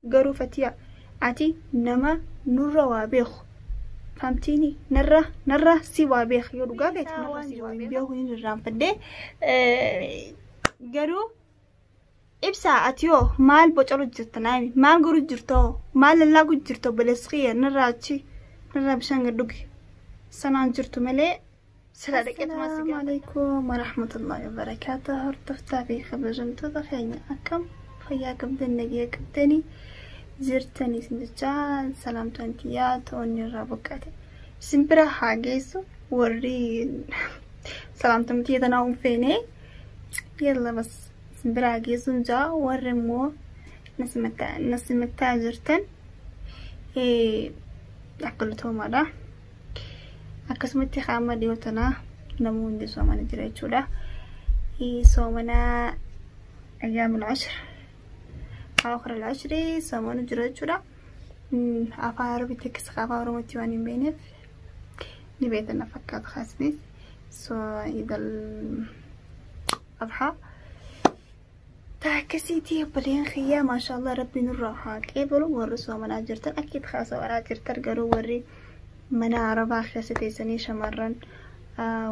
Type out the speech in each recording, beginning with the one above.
Garuu Fatiya, ati nama nurra waa beeku. Fahamtiini narra si waa beeka, yoo dhugaa beekte narra si waa beeku hin irraanfadhee. Garuu ibsaa, ati yoo maal bocalu jirta naami, maal godhu jirta, maal lallaagu jirta? Obboleessi kiyya, narraa achi narraa bishaan gad dhugi sanaan jirtu malee sila dhaqeetuma si. Assalaamu alaikum warahmatullahi wabarakaatuh. Hordoftaa fi kabajamtoota keenya, akkam, fayyaa qabdan, nagaya qabdanii jirtanii isin jechaa, salaamtaan tiyyaa to'onni irraa boqqate isin bira haa geessu. Warri salaamtaan tiyya tanaa hin feene, yalla bas, isin bira haa geessuun jaa. Warri immoo nasimattaa jirtan akkalatoomaadha. Akkasumatti qaama dhiyoo tanaa namni hundi soomana jira jechuudha. Soomana ayyaamul ashr, aakhir al ashri soomana jira jechuudha. Afaan Arabitti akkas afaan Oromootti waan hin beekneef ni beektan na fakkaata kaasnis. So Iidal Adhaa. Taakasiitii obboleen kiyyaa, maashaallah, rabbi nurraa haa qeebalu. Warri soomanaa jirtan akkiit haa soomanaa jirtan, garuu warri mana arabaa keessa teessanii, shamarran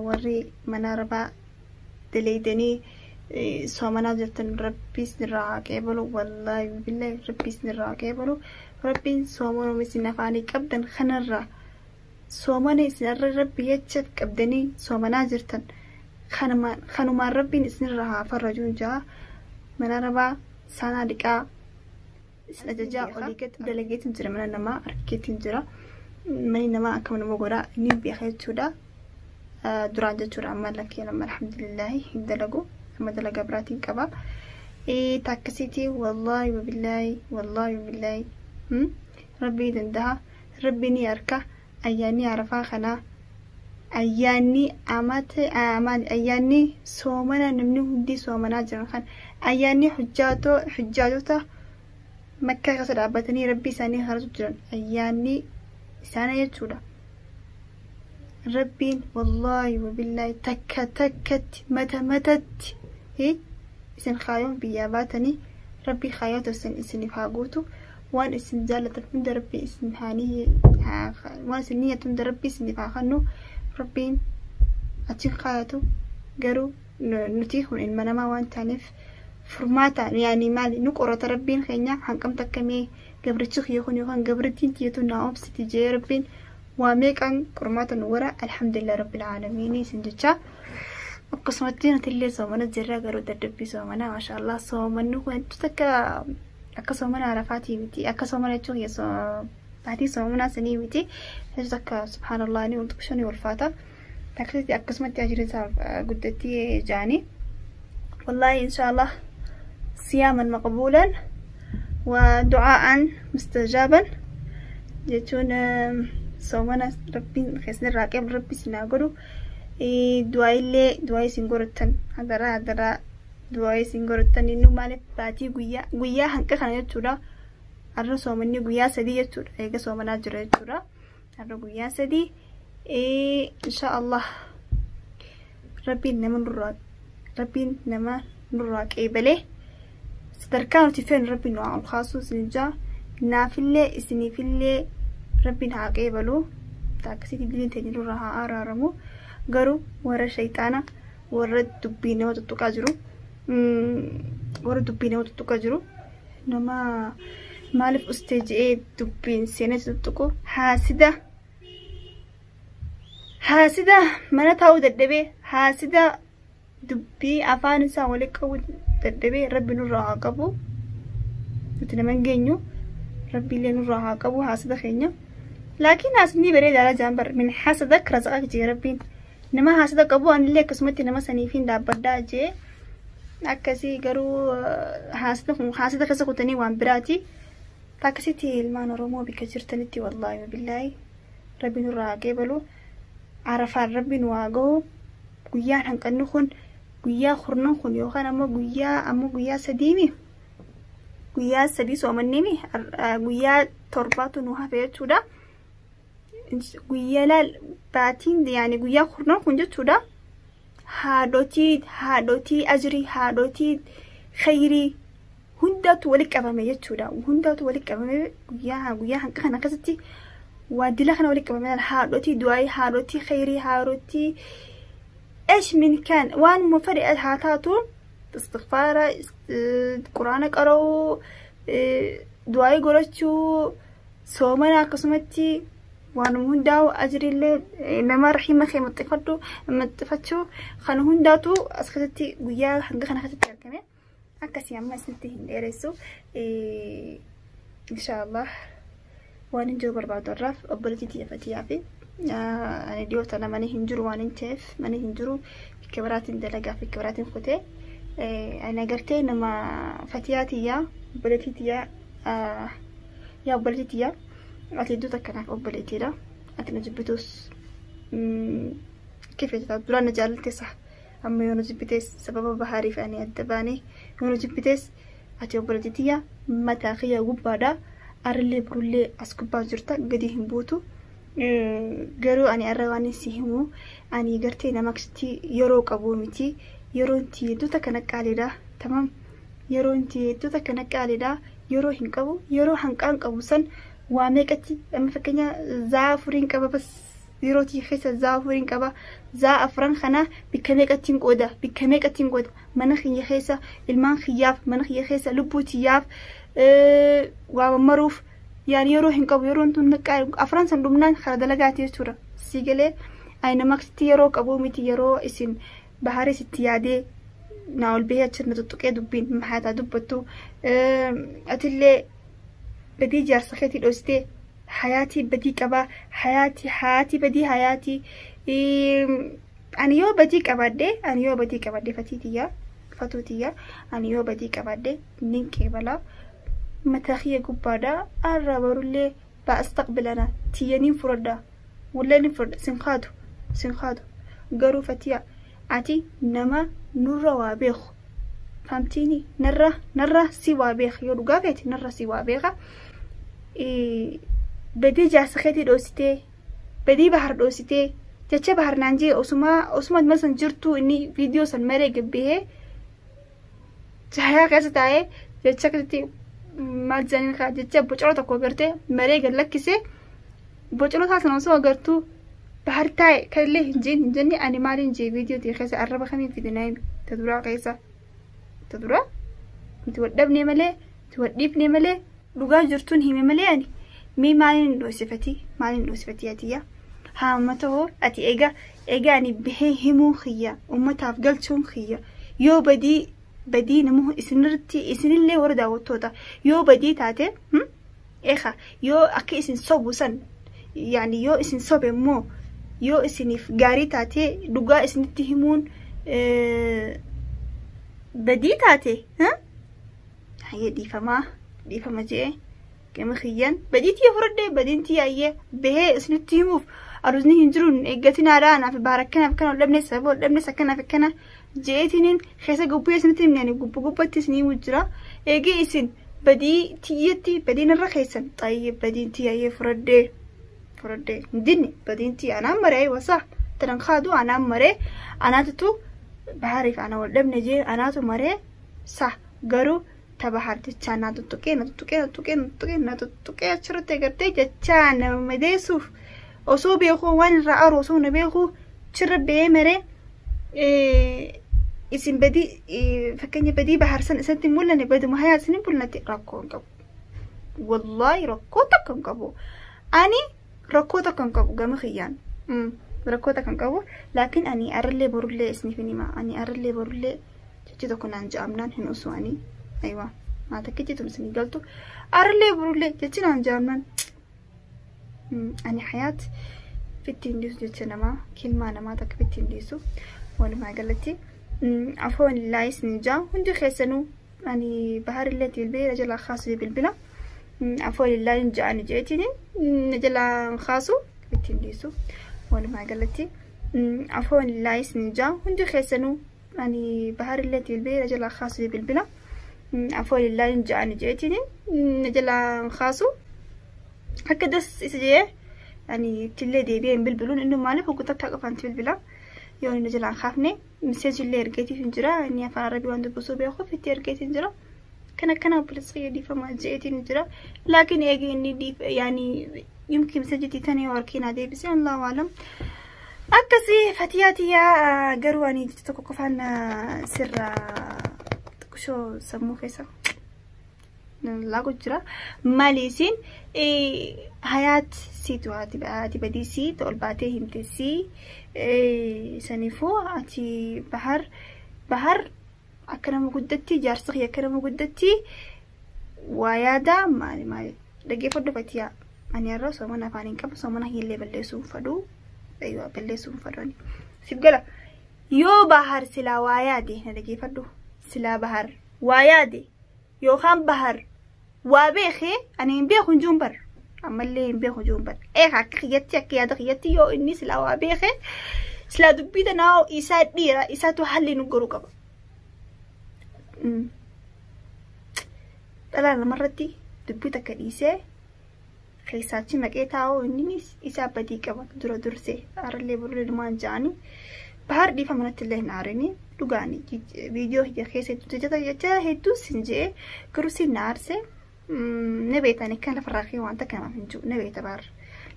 warri mana arabaa daleeydanii soomanaa jirtan, rabbiis nirraa haa qeebalu. Wallaahi billaahi, rabbiis nirraa haa qeebalu. Rabbiin soomanuma isin afaanii qabdan kanarraa, soomana isin irra rabbi jecha qabdanii soomanaa jirtan kanumaan rabbiin isinirraa haa farrajuun jaa. Mana arabaa saanaa dhiqaa isin ajajaa olii gad dalageetiin jira, mana namaa argeetiin jira. Manni namaa akkam nama godhaa ni beeka jechuudha. Duraan jechuudha, amma lakkee nama alhamdulillahi hin dalagu, amma dalagaa biraatiin qaba. Takkasiitii wallaahi wabillaahi, wallaahi wabillaahi, rabbii danda'a, rabbii ni harka. Ayyaanni Arafaa kanaa, ayyaanni amata maali, ayyaanni soomana namni hundi soomanaa jiran kan, ayyaanni hujjaatoo hujjaatota Makkaa keessa dhaabbatanii rabbii isaanii kadhatu jiran, ayyaanni isaanii jechuudha. Rabbiin wallaahi wabillaahi takka takkatti mata matatti isin kaayoon biyyaa baatanii rabbii kaayoota isin isiniif haa guutu. Waan isin jaallatan hunda rabbii isin haa, waan isin niyyatu hunda rabbii isiniif haa kennu. Rabbiin achi kaayatu. Garuu nuti kun ilma namaa waan taaneef furmaata yaani maali nu qorata rabbiin keenya, hanqam takka mee gabrichi kiyya kun yookaan gabrittiin tiyyatu naa obsiti jee rabbiin waa meeqaan qormaata nu wara. Alhamdulillah rabbil aalamiin isin jecha. Akkasumatti nuti illee soomana jirra, garuu dadhabbii soomana, maashaallah. Soomanni kun hedduu takka akka soomana Arafaatii miti, akka soomana jechuun baatii soomanaa sanii miti. Hedduu takka, subhaanallah, ni ultuqsho ni ulfaata. Takkasitti akkasumatti ajriin isaa guddatti jaanii. Wallaahi, inshaallah, siyaaman maqbuulan wa du'aa'an mustajaaban jechuun soomana rabbiin keessanirraa qeeblu rabbi isin haa godhu. Du'aa illee du'aa isin godhattan, hadaraa hadaraa du'aa isin godhattan. Inni maaliif baatii guyyaa guyyaa hanqa kana jechuudha. Har'a soomanni guyyaa 3 jechuudha, eega soomanaa jira jechuudha. Har'a guyyaa 3, insha Allah rabbiin nama nurraa qeebalee sadarkaa nuti feenu rabbiin nu haa ol kaasuu isin jaa. Naafillee isiniifillee rabbiin haa qeebalu. Akkasitti diliin teenya nurraa haa araaramu. Garuu warra shayxaana, warra dubbii nama tuttuqaa jiru, warra dubbii nama tuttuqaa jiru, nama maaliif ustee je'ee dubbiin seenee tuttuqu, haasida, haasida mana taa'uu dadhabee, haasida dubbii afaan isaa walitti qabu dadhabee, rabbi nurraa haa qabu. Nuti nama hin geenyu, rabbiillee nurraa haa qabu haasida keenya. Laakiin haasidni bareedaadha jaan bar. Min hasadak razaqak jee rabbiin. Nama haasida qabu anillee akkasumatti nama saniifin dhaabbadhaa jee akkasii. Garuu haasida kun haasida keessa kutanii waan biraati. Akkasitti ilmaan Oromoo bikka jirtanitti, wallaahi billaahi, rabbi nurraa haa qeebalu. Arafaan rabbi nu haa gahu. Guyyaan hanqanni kun guyyaa 10 kun yookaan ammoo guyyaa ammoo guyyaa sadiimi, guyyaa 3 soomanneemi, guyyaa 7tu nu hafe jechuudha. Guyyaa laal baatiin yaani guyyaa 10 kun jechuudha. Haadhotii ajrii, haadhotii khayrii. Hundaatu walitti qabame jechuudha. Hundaatu walitti qabame guyyaa guyyaa hanqa kana akkasitti waa dila kana walitti qabame haadhotii du'aayii haadhotii khayrii haadhotii eesh min kan waan fedhe haa taatu istighfaara quraana qara'uu du'aayii godhachuu soomana akkasumatti waan hundaa'u ajriillee nama rahiima kee maxxifadhu maxxifachuu kan hundaatu as keessatti guyyaa hanga kana keessatti argame akkasii amma isinitti hin dheeressu inshaallah waan hin jiru barbaadu irraaf obboleettii xiyyeeffatiyaa fi ani dhiyoo tana mana hin jiru waan hin ta'eef mana hin jiru bakka biraatiin dalagaa fi bakka biraatiin kutee ani agartee nama fatiyaa tiyyaa obboleettii tiyyaa yaa obboleettii tiyyaa ati iddoo takkanaaf obboleettiidha ati na jibbitus kifee duraan na jaallattesa amma yoo na jibbitees sababa bahaariif ani adda baanee yoo na jibbitees ati obboleettii tiyyaa mataa kiyya gubbaadha arrillee burullee as gubbaa jirta gadi hin buutu garuu ani arra waan si himu ani gartee nama akkasitti yeroo qabu miti yeroon itti kana qaaliidha tamam yeroon itti kana qaaliidha yeroo hin qabu yeroo hanqaan qabu san waa meeqatti amma fakkeenya zaa afuriin qaba bas yeroo tii keessa zaa afuriin qaba zaa afran kana bikka meeqattiin qooda bikka meeqattiin qooda mana kiyya keessa ilmaan kiyyaaf mana kiyya keessa lubbuu tiyyaaf waa mammaruuf yaani yeroo hin qabu yeroon tun afran san dhumnaan kara dalagaati jechuudha si galee ani nama akkasitti yeroo qabu miti yeroo isin baharii sitti yaadee naa ol bahee achi na tuttuqee dubbiin maxaataa dubbattu atillee badii jaarsa keetii dhoositee hayaatii badii qabaa hayaatii hayaatii badii hayaatii ani yoo badii qabaadhe ani yoo badii qabaadhe fatii tiyyaa fatuu tiyyaa ani yoo badii qabaadhe nin qeebalaa mataa kiyya gubbaadha arra barullee baastaqbilana tiyya nin fudhadha wallee nin fudhadha sin kaatu sin kaatu garuu fatiya ati nama nurra waa beeku fahamtiini narra narra si waa beeka yoo dhugaa feete narra si waa beeka badii jaarsa keetii dhoositee badii bahar dhoositee jecha bahar naan jee osuma osuma masan jirtu inni viidiyoo san maree gabbihee jahayaa keessa taa'ee jecha akkasitti maal jedhanii kaa jecha bocola tokko agartee maree gad lakkisee bocola isaa sana osoo agartuu bahar taa'e kan illee hin jeen hin jenne ani maaliin jee viidiyoo ta'e keessa arraba kamiin fidinaa himi ta duraa keessa ta duraa nuti wal dhabnee malee nuti wal dhiifnee malee dhugaa jirtuun hime malee ani mee maaliin dhoosifatii maaliin dhoosifatii atiyyaa haama ta'oo ati egaa egaa ani bahee himuun kiyya ummataaf galchuun kiyya yoo badii badii nama isinirratti isinillee warra daawwattoota yoo badii taate eeqa yoo akka isin sobu san yaani yoo isin sobe immoo yoo isiniif gaarii taate dhugaa isinitti himuun badii taate hayyee dhiifamaa dhiifama jee gama kiyyan badii tiyya fudhadhee badiin tiyya hayyee bahee isinitti himuuf aruuzni hin jiru eeggatinaadha anaaf baarakkanaaf kana ol dhabne sababa ol dhabnes akkanaaf akkana jeetiniin keessa gubbuu isinitti himne ani gubbu gubbatti isinii himu jira eegee isin badii tiyyatti badiin irra keessan xayyee badiin tiyya hayyee fudhadhee fudhadhee hin dinne badiin tiyya anaan maree wasaa tanan kaadu anaan maree anaatutu bahariif ana wal dhabne jee anaatu maree sa garuu tabahar jechaa na tuttuqee na tuttuqee na tuttuqee na tuttuqee na tuttuqee achirratti agartee jechaa nama madeessuuf osoo beekuu waan irraa aru osoo na beekuu chirra ba'ee maree isin badii fakkeenya badii bahar san isatti hin mul'anne baduma hayaa isin hin mul'anne rakkoo hin qabu. Wallaahi rakkoo takka hin qabu. Ani rakkoo takka hin qabu gama kiyyaan. Rakkoo takka hin qabu laakiin ani arrallee borullee isiniif hin hima ani arrallee borullee jechi tokko naan ja'amnaan hin usu ani. Aywa maa takkichi tun isinii galtu arrallee borullee jechi naan ja'amnaan ani hayaat fitti hin dhiisu jecha namaa kilmaa namaa takka fitti hin dhiisu walumaa galatti afoon illaa isin jaa hundi keessanuu ani baharillee bilbila jalaa kaasu bilbila afoon illaa hin ja'ani jeetiin jalaa kaasu fitti hin dhiisu walumaa galatti afoon illaa isin jaa hundi keessanuu ani baharillee bilbila jalaa kaasu bilbila afoon illaa hin ja'ani jeetiin jalaa kaasu akka das isa jee ani ittillee deebi'ee hin bilbiluun inni maaliif hogguu takka qofaan bilbila yoo inni jalaan kaafne miseejillee ergeetiif hin jira inni afaan arabii waan dubbisuu beekuuf itti ergeetiif hin jira Akkana akkana obboleessa kiyya dhiifama je'eetiin jira. Laakiin eegee inni dhiif yaani yumkin sajjitii tana yoo harkiinaa deebise Allahu alam. Akkasii Fatiyaa tiyyaa garuu ani jecha tokko qofaan sirraa xiqqishoo sammuu keessa laagu jira. Maali isiin hayaat siitu haati badii sii ol baatee himte sii saniifuu ati bahar bahar akka nama guddatti jaarsa kiyya akka nama guddatti waa yaada maali maali dhaggeeffadhu Fatiyaa. Ani har'a soomana afaan hin qabu soomana hiillee balleessuu hin fadhu. Aywa balleessuu hin fadhu ani. Siif gala yoo bahar silaa waa yaade na dhaggeeffadhu silaa bahar waa yaade yookaan bahar waa beekee ani hin beeku hin jiruun bar ammallee hin beeku hin jiruun bar eegaa akka kiyyatti akka yaada kiyyatti yoo inni silaa waa beekee silaa dubbii tanaa isaa dhiira isaatu halli nu garuu qaba. Dhalaa namarratti dubbii takka dhiisee keessaachi maqee taa'uu inni isaa badii qaba dura dursee arallee burree dhumaan ja'anii bahar dhiifa manatti illee hin aarini dhugaani viidiyoo hiyya keessa jecha jecha hedduu sin je'e garuu sin na aarse na beektan akkan lafarraa kee waan takka namaaf hin jiru na beekta bahar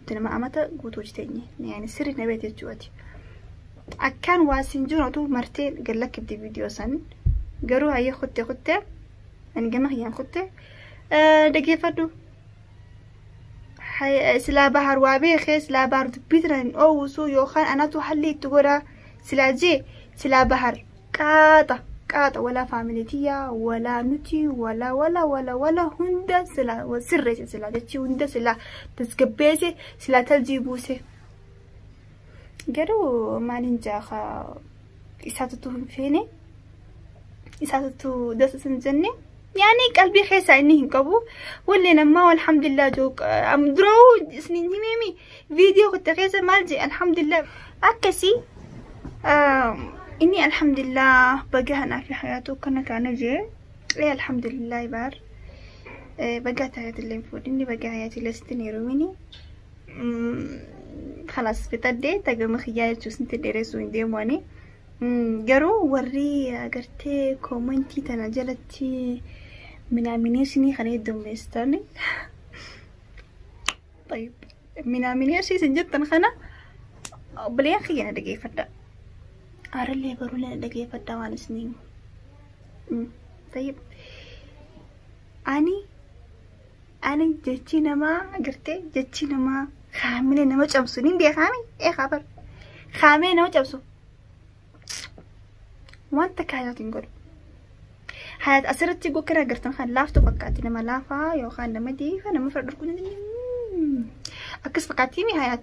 nuti nama amata guutuu hojjeteenye yaani sirri na beekte jechuudha. Akkaan waa sin jiru otuu martee gallakkifte viidiyoo san garuu hayyee kutte kutte ani gama kiyyaan kutte dhaggeeffadhu. Silaa bahar waa beekee silaa bahar dubbii tana hin oowwisu yookaan anatu halli itti godha silaa jee silaa bahar qaaxa qaaxa walaa faamilitiyyaa walaa nuti walaa walaa walaa walaa hunda silaa sirreesse silaa jechi hunda silaa tasgabbeesse silaa taljii buuse. Garuu maaliin jaaha isaatutu hin feene isaatutu dasa hin jenne yaani qalbii keessaa inni hin qabu walleen ammaa alhamdulillah jook duroo isnin himemi viidiyoo kutte keessa maal jee alhamdulillah akkasii inni alhamdulillah baga hanaa fi hayaatu kana taana jee ee alhamdulillah baar baga taayaatillee hin fuudhinni baga hayaatillee sitti hin heerumini خلاص fixadhee tagama kiyyaa jechuu sintti dheeressuu hin deemu ani. Garuu warri agartee koomentii tana jalatti minaaminee kana heddummeessitan. طيب minaaminee isin jettan kana obboleeyyan kiyya na dhageeffadha. Aarallee baruulee na dhageeffadha waan isiniin. طيب ani jechi namaa agartee jechi namaa kaamile nama cabsu nin beekaami ee kabar kaamile nama cabsu wanta kaayaat hin godhu. Hayaat asirratti gokkana agartan kan laaftu fakkaatti nama laafaa yookaan nama diifa nama fira dhurku akkas fakkaatti mi hayaat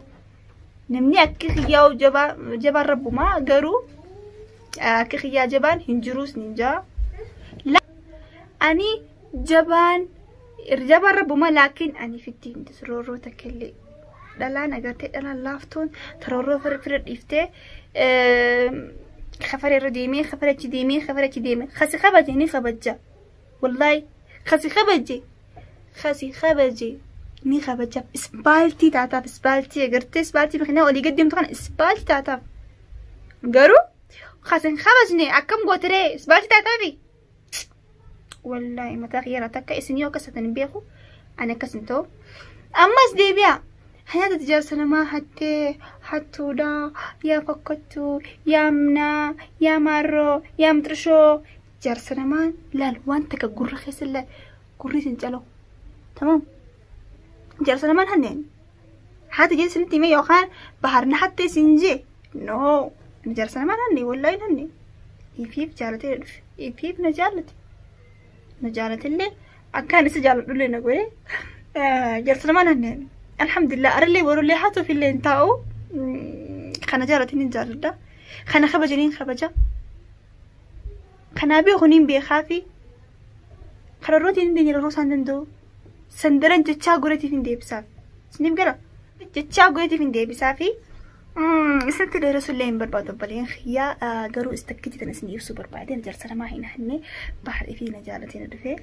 namni akka kiyyaa jabaan rabbumaa garuu akka kiyyaa jabaan hin jiruus ni jaa. Ani jabaan rabbumaa laakiin ani fitti hin roorroo takka illee dhalaan agartee dhalaan laaftuun taroorroo fira dhiiftee خفر الرديمي خفر تديمي خفر تديمي خسي خبجي ني خبجة والله خسي خبجي خسي خبجي ني خبجة اسبالتي تعتاف اسبالتي قرتي اسبالتي بخنا ولي قدم تخن اسبالتي تعتاف قرو خسي خبجني اكم قوتري اسبالتي تعتافي والله ما تغيرت تكا اسنيو كستن بيخو انا كسنتو اما سديبيا حياة جالسة ما حتى حتودا يا فكتو يا منا يا مارو يا مترشو جالسة ما لا وانت كجر خيس لا قريت انجلو تمام جالسة ما هنين حتى جالسة انتي ما يوخان بحرنا حتى سنجي نو جالسة ما هني ولا هني يفيف جالتي يفيف نجالتي نجالتي اللي أكان سجالت اللي نقولي جالسة ما هنين الحمد لله أرلي ورلي حتى في اللي انتاو خنا جارتين جارده خنا خبجنين خبجة خنا بيغنين بيخافي خنا روتين دني الروس عندن سندرن جتشا غورتي فين ديبساف سنيم قرا جتشا غورتي فين ديبسافي سنت الرسول اللي بربادو بلين خيا قرو استكتي تنسني يوسو بربادين جرسنا ما هنا هني بحر فينا جالتين دفي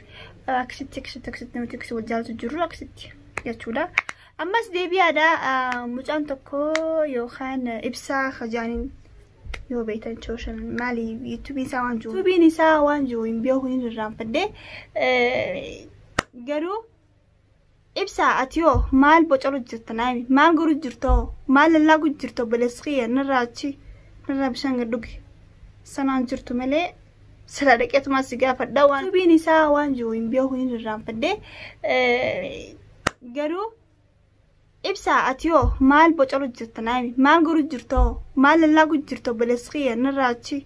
اكشت اكشت اكشت نمتي كسو جالت جرو اكشت jechuudha. Ammas deebi'aadha. Mucaan tokko yookaan ibsaa kajaaniin Yoo beektan sooshaal maali yuutuubiin isaa waan jiru. Yuutuubiin isaa waan jiru hin beeku hin irraanfadhe. Garuu ibsaa ati yoo maal bocalu jirta naami maal godhu jirta hoo maal lallaagu jirta obboleessi kiyya narraa achi narraa bishaan gad dhugi sanaan jirtu malee sila dhaqeetumaa si gaafadha waan yuutuubiin isaa waan jiru hin beeku hin irraanfadhe. Garuu ibsaa ati yoo maal bocalu jirta naami maal godhu jirta hoo maal lallaagu jirta obboleessi kiyya narraa achi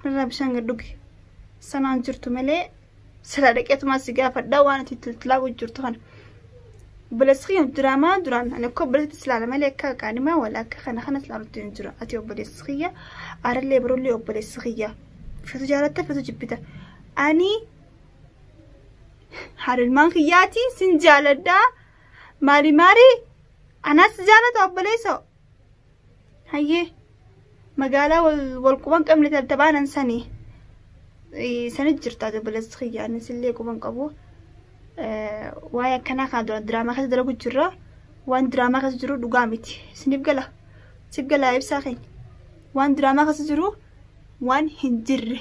narraa bishaan gad dhugi sanaan jirtu malee sila dhaqeetumaa si gaafadha waan ati tiltilaagu jirtu kana. Obboleessi kiyya diraamaa duraan ani akka obboleessi ilaala malee akka qaanimaa wala akka kana kanas ilaalutti hin jiru. Ati obboleessi kiyya arallee birollee obboleessi kiyya. Fetu jaalatta fetu jibbita. Ani haadha kiyyaati sin jaaladhaa. Maali maali anas jaalata obboleessa. Hayyee magaalaa wal quban qabne tabaanan sanii. Sanit jirta obboleessi kiyya anis illee quban qabu. Waa'ee akkanaa kana dura diraamaa keessa dalagu jirra. Waan diraamaa keessa jiru dhugaa miti. Isiniif gala. Siif gala ibsaa keenya. Waan diraamaa keessa jiru waan hin jirre.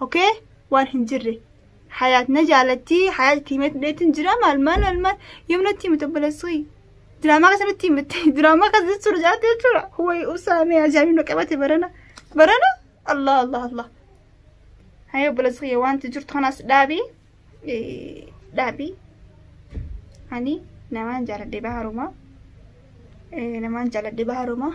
Okay? Waan hin jirre. Hayaat na jaalatti hayaat tiimeet dheetin jira maal maal maal maal yoom natti himte obboleessi. Diraamaa keessa natti himte. Diraamaa keessa jechuudha jaalatti jechuudha. Wayi usaamee ajaa'ibni qabate barana. Barana? Allah Allah Allah. Hayya obboleessi wanti jirtu kanas dhaabii. Dhaabii ani namaan jaaladhe baharuma namaan jaaladhe baharuma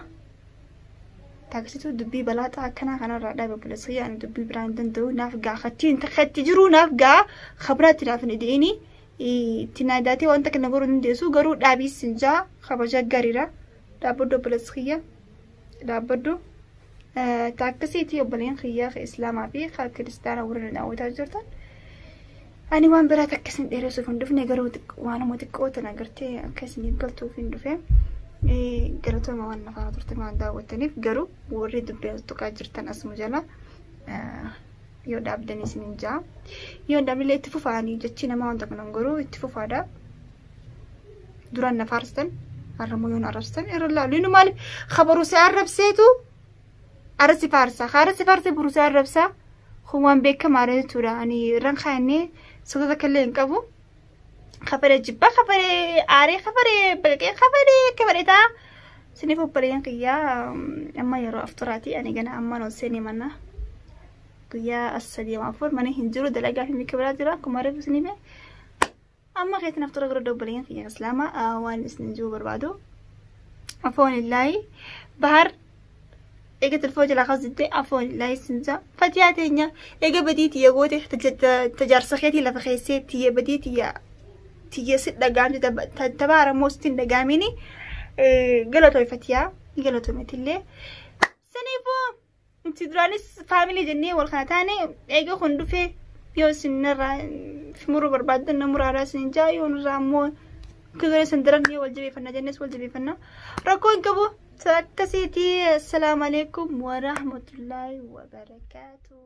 taaksitu dubbii balaaxaa akkanaa kanarraa dhaabe obboleessi ani dubbii biraa hin danda'u naaf gaa kattiin katti jiruu naaf gaa khabiraatti naaf hin ida'ini itti naadaatee wanta kana godhuu dandeessu garuu dhaabii sinjaa kabaja gariira dhaabbadhu obboleessi kiyya dhaabbadhu taaksisiitii obboleen kiyya islaamaa fi kiristaana warra daawwataa jirtan. Ani waan biraa takka isin dheeressuuf hin dhufne garuu waanuma xiqqoo tana agartee akka isiniif galtuuf hin dhufe. Galatooma waan afaan turtan waan daawwattaniif garuu warri dubbii as tuqaa jirtan asuma jala yoo dhaabdan isin hin ja'a. Yoo dhaabnillee itti fufaanii jechi nama wanta kana garuu itti fufaadha. Duraan na faarstan har'ammoo yoo na arrabstan irra laalu. Inni maaliif khabaruu si arrabseetu arra si faarsa. Arra si faarsa boruu si arrabsa. Kun waan beekamaadha jechuudha. Ani irraan kaa'annee soota takka illee hin qabu. Kafaree jibbaa, kafaree aaree, kafaree baqaqee, kafaree kafaree ta'a. Isiniif obboleeyyan kiyyaa amma yeroo afturaati. Ani gana ammaan ol seenee mana guyyaa as sadii afur mana hin jiru dalagaa fi mika biraa jira akkuma reefu isiniif. Amma keetiin aftura gara obboleeyyan kiyya islaamaa waan isin jiru barbaadu. Afoon illaahi bahar eega telefoo jalaa kaasite afoon illaahi sinja fatiyaa teenya eega badii tiyya goote tajaarsa keetii lafa keessee tiyya badii tiyya tiyya si dhagaamte tabaara moo sitti hin dhagaamini galatoomi fatiyaa galatoometillee. Saniifuu nuti duraanis faamilii jennee wal kana taane eega kun dhufee yoo isin narraa muruu barbaaddan na muraaraa isin jaa yoo nurraa ammoo kizoree isin daran yoo wal jabeeffanna jennes wal jabeeffanna rakkoo hin qabu. Akkasiiti. Assalaamu alaikum warahmatullaahi wabarakaatuh.